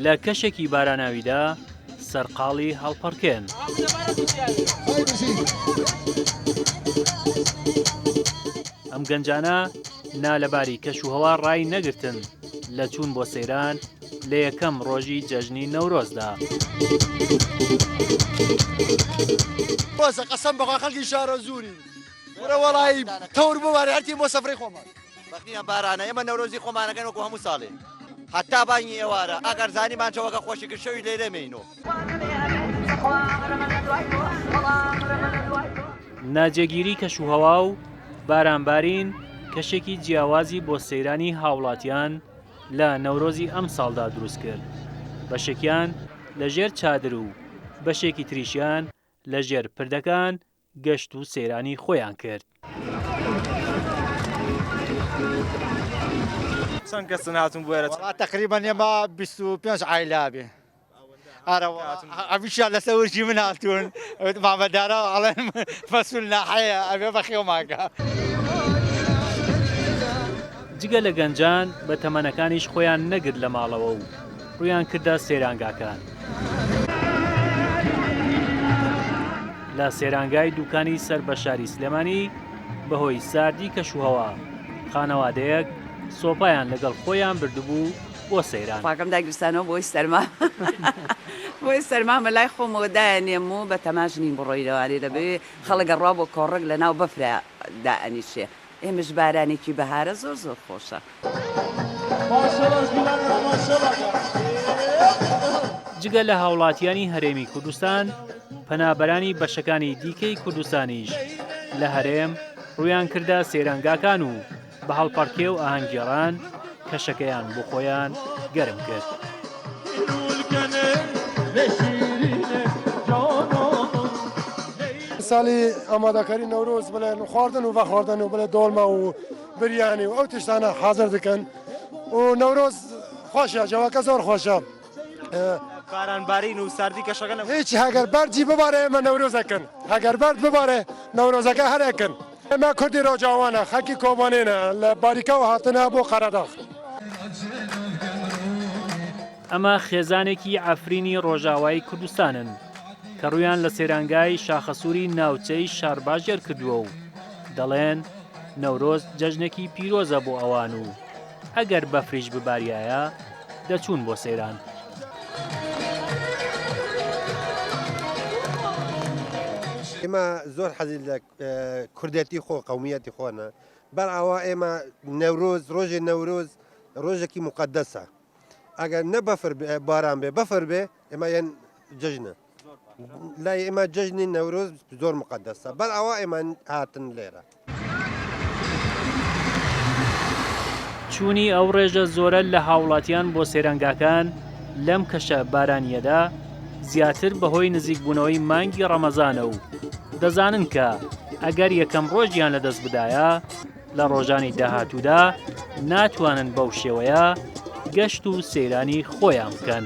لە کەشێکی باراناویدا سەرقاڵی هەڵپەڕکێن. ئەم گەنجانە نالەباری کەشوهەوا ڕای نەگرتن لە چوون بۆ سەیران لە یەکەم ڕۆژی جەژنی نەورۆزدا. ڕۆزە قەسەم بەخوا خەڵکی شارەزوورین ورە وەڵایی تەور ببارێ هەرتین بۆ سەفرەی خۆمان. بەختی ئەم بارانە ئێمە نەورۆزی خۆمانەکەین وەکو هەموو ساڵێ هەتا بانگی ئێوارە ئەگەر زانیمان چەوەکە خۆشی کرد شەویش لێرە مێینۆ. ناجێگیری کەشوهەوا و بارانبارین کەشێکی جیاوازی بۆ سەیرانی هاوڵاتیان لە نەورۆزی ئەمساڵدا دروستکرد، بەشێکیان لەژێر چادر و بەشێکی تریشیان لەژێر پردەکان گەشت و سەیرانی خۆیان کرد. چەند کەسن هاتون بۆ ئێرە؟ وەڵا تەقریبەن ئێمە 25 عایلە بێ. ئارە ئەویشیان لەسەر ورچی من هاتوون مامەدارە ئەڵێن مەسول ناحەیە ئەبێ بەخێومانکە. جگە لە گەنجان بە تەمەنەکانیش خۆیان نەگرت لە ماڵەوە و ڕوویان کردە سەیرانگاکان. لە سەیرانگای دوکانی سەر بە شاری سلێمانی بەهۆی ساردی کەشوهەوا خانەوادەیەک سۆپایان لەگەڵ خۆیان بردبوو بۆ سەیران. خواکەم داگیرسانەوە بۆی سەرما بۆی سەرمامە لای خۆمەوە دایەنێم و بە تەماش نیم بڕۆینەوانێ دەبێ خەڵک ئەڕوا بۆ کۆڕەک لە ناو بەفرا دائەنیشێ ئێمەش بارانێکی بەهارە زۆر زۆر خۆشە. جگە لە هاوڵاتیانی هەرێمی کوردستان، پەنابەرانی بەشەکانی دیکەی کوردستانیش لە هەرێم ڕوویان کردە سەیرانگاکان و بە هەڵپەڕکێ و ئاهەنگگێڕان کەشەکەیان بۆ خۆیان گەرم کرد. ساڵی ئامادەکاری نەورۆز بڵێن خواردن و بەخواردن و بڵێ دۆڵمە و بریانی و ئەو تشتانە حاضر دەکەن و نەورۆز خۆشە جەوەکە زۆر خۆشە. باران بارین و ساردی کەشەکە نەبوو. هیچ هەگەر بەردی ببارێ ئێمە نەورۆزەکەن هەگەر بەرد ببارێ نەورۆزەکە هەرەکەن. ئێمە کوردی ڕۆژاوانە خەڵکی کۆبانێنە لە باریکەوە هاتنە بۆ قەرەداغ. ئەمە خێزانێکی عەفرینی ڕۆژاوای کوردستانن کە ڕوویان لە سەیرانگای شاخەسووری ناوچەی شارباژێر کردووە و دەڵێن نەورۆز جەژنێکی پیرۆزە بۆ ئەوان و ئەگەر بەفریش بباریایە دەچوون بۆ سەیران. ئێمە زۆر حەزی لە کوردێتی خۆ قومیەتی خۆنە بەر ئاوا ئێمە نەورۆز ڕۆژێ نەورۆز ڕۆژێکی مقدەسە ئەگەر نە بەفر باران بێ بەفر بێ ئێمە یەن جەژنە لای ئێمە جەژنی نەورۆز زۆر مقدەسە بەر ئەوە ئێمە هاتن لێرە. چوونی ئەو ڕێژە زۆرە لە هاوڵاتیان بۆ سەیرانگاکان لەم کەشە بارانییەدا زیاتر بەهۆی نزیکبوونەوەی مانگی ڕەمەزانە و دەزانن کە ئەگەر یەکەم ڕۆژیان لەدەست بدایە لە ڕۆژانی داهاتوودا ناتوانن بەو شێوەیە گەشت و سەیرانی خۆیان بکەن.